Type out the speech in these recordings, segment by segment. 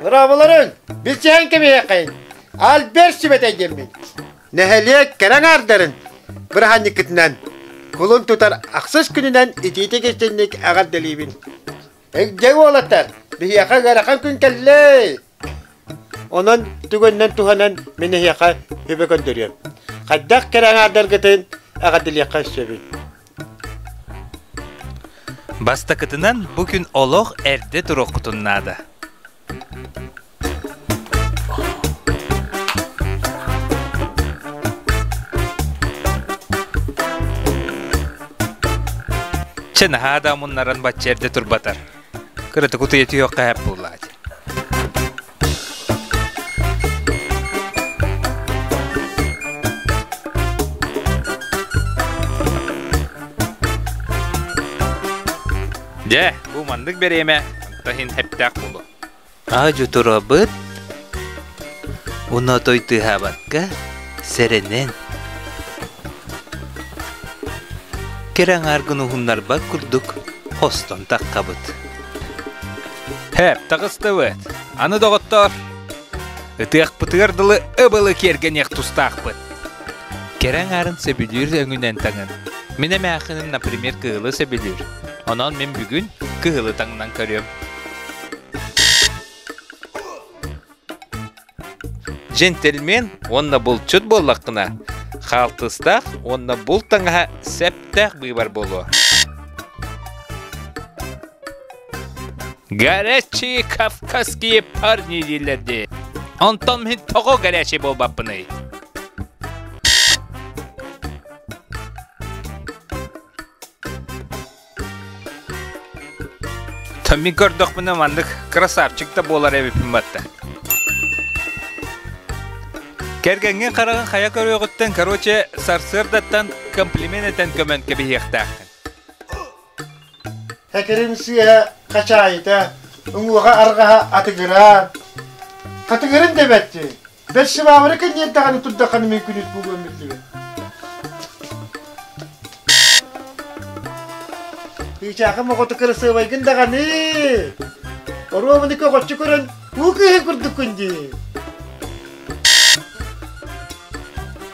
Быраабыларыҥ, билсиһэн кэбиһиэххэйин. Альберт сүбэтэй диэммин. Нэһилиэк кэрэ аҥаардарын бырааһынньыккытынан кулун тутар ахсыс күнүнэн итиитик истинник эҕэрдэлиибин. Дьэ уолаттар, биһиэхэ ыарахан күн кэллэ. Онон түгэнинэн туһанан мин эһиэхэ үбэ көрдөрүөм. Хайдах кэрэ аҥаардаргытын эҕэрдэлиэххэ сөбүй? Бастакытынан бу күн олох эрдэ туруоххутун наада. Чэ наһаа да омуннаран бачча эрдэ турбатар. Кыратык утуйа түһүөххэ сөп буоллаҕа дии. Дьэ, бу маннык бириэмэ онто иһин хэптээх буолуо. Аа турабыт, уна той тыаһаабакка сэрэнэн кэрэ аҥааргын уһуннарбат курдук хостон таххабыт. Һээп, таҕыстыбыт. Аны доҕоттоор, ытыахпытыгар дылы ыбылы киэргэниэх тустаахпыт. Кэрэ аҥаарын сөбүлүүр өҥүнэн таҥын. Мин эмээххиним, например, кыһылы сөбүлүүр. Онон мин бүгүн кыһылы таҥнан көрүөм. Джентльмен уонна булчут буоллаххына, хаалтыстаах уонна булт таҥаһа сөптөөх быыбар буолуо. Горячие кавказские парни дииллэр дии. Онтон мин тоҕо горячий буолбаппыный? Мин көрдөхпүнэ маннык красавчик да буолар эбиппин батта. Кэргэҥҥин хараҕын хайа көрүөҕүттэн, короче, сарсыардаттан комплимент этэн көмөн кэбиһиэхтээххин. Хакерим сыыһа хачаайыта, уҥуоҕа арҕаһа атыгыраан. Хатыгырын дэбэтти. Бэс сыбаабары кэнниэрдэҕини турдаххына мин күнүс буолуом биллибэт. Чыычаахым оҕото кырасыабайгын даҕаны! Оруобуну көҕөччү көрөн уу кыыһын курдуккун дии.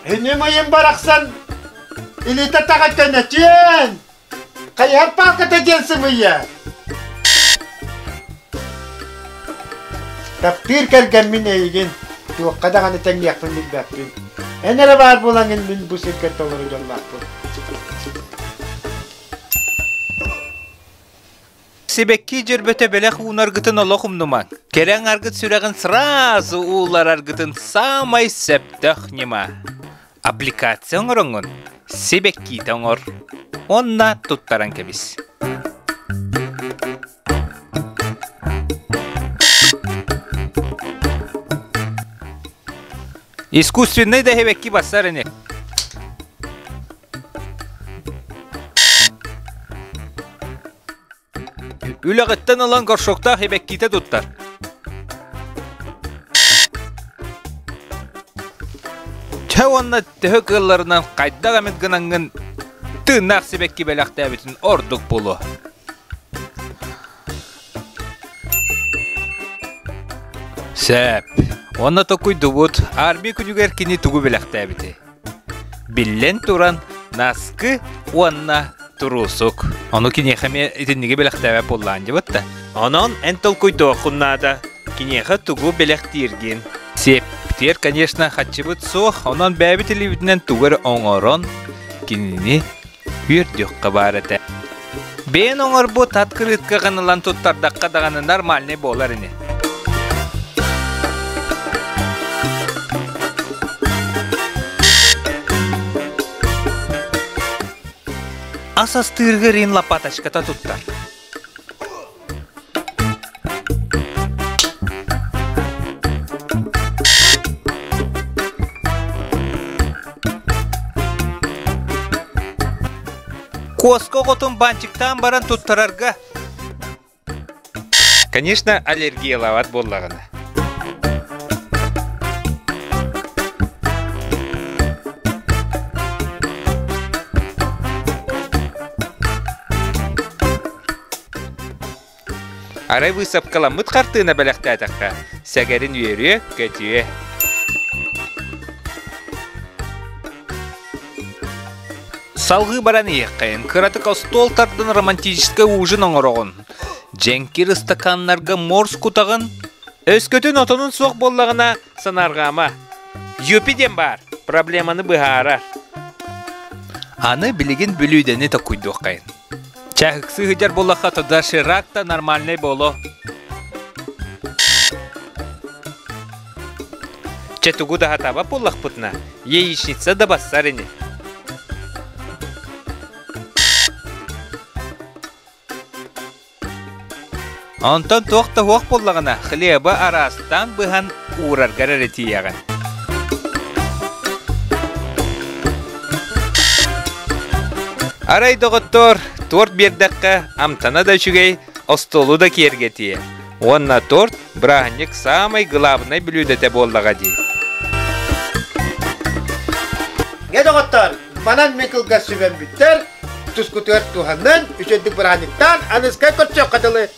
Иним ыйым барахсан илиитэ таҕа көнөтүөн! Хайыһар пааката диэн сымыйа. Таптыыр кэргэммин эйигин туохха даҕаны тэҥниэхпин билбэппин. Эн эрэ баар буолаҥҥын мин бу сиргэ толору дьоллоохпун. Сибэкки дьөрбөтө бэлэх уунаргытын олох умнумаҥ. Кэрэ аҥаргыт сүрэҕин сразу ууллараргытын саамай сөптөөх ньыма. Аппликация оҥороҥҥун сибэккиитэ оҥор уонна туттаран кэбис. Искусственный да сибэкки бассар ини. Үлэҕиттэн ылан горшоктаах эбэккиитэ туттар. Чэ уонна төһө кыалларынан хайдах эмит гынаҥҥын тыыннаах сибэкки бэлэхтээбитин ордук буолуо. Сөп. Уонна токуйдубут, армия күнүгэр кини тугу бэлэхтээбитий? Биллэн туран, наскы уонна туруусук. Ону киниэхэ эмиэ итинниги бэлэхтээбэт буоллаан дьыбыт да. Онон эн толкуйдуоххун наада, киниэхэ тугу бэлэхтииргин. Сиэптиэр, конечно, хаччыбыт суох, онон бэйэбит илиибитинэн тугу эрэ оҥорон кинини үөрдүөххэ баар этэ. Бэйэн оҥорбут открыткаҕын ылан туттардахха даҕаны нормальный буолар ини. Ас астыырга рин лопаточката туттар. Куоска оҕотун баанчыктаан баран туттарарга Конечно, аллергиялаабат буоллаҕына. Арай быысапкаламмыт хартыына бэлэхтээтэххэ, сэгэрин үөрүө, көтүө. Салгыы баран иһиэххэйин, кыратык остуол тардан романтическай ужин оҥороҕун. Дьэҥкир ыстакааннарга морс кутаҕын. Өскөтүн отонун суох буоллаҕына, санаарҕаама. Юпи диэн баар, проблеманы быһаарар. Аны билигин бүлүүдэни токкуйдуоххайын. Чаһыксыы сылдьар буоллахха доширак та нормальный боло. Чэ тугу да сатаабат буоллахпытына, яичница да бассар ини. Онтон туох да суох буоллаҕына, хлеба араастаан быһан уураргар эрэ тиийэҕин. Арай, доҕоттоор, торт биэрдэххэ амтана да үчүгэй, остуолу да киэргэтиэ. Уонна торт бырааһынньык саамай главнай бүлүүдэтэ буоллаҕа дии. Гэ доҕоттоор, манан мин кылгас сүбэм бүттэр, тускутугар туһанан, үчүгдүк бырааһынньыктаан, аныскай көрсүөххэ дылы.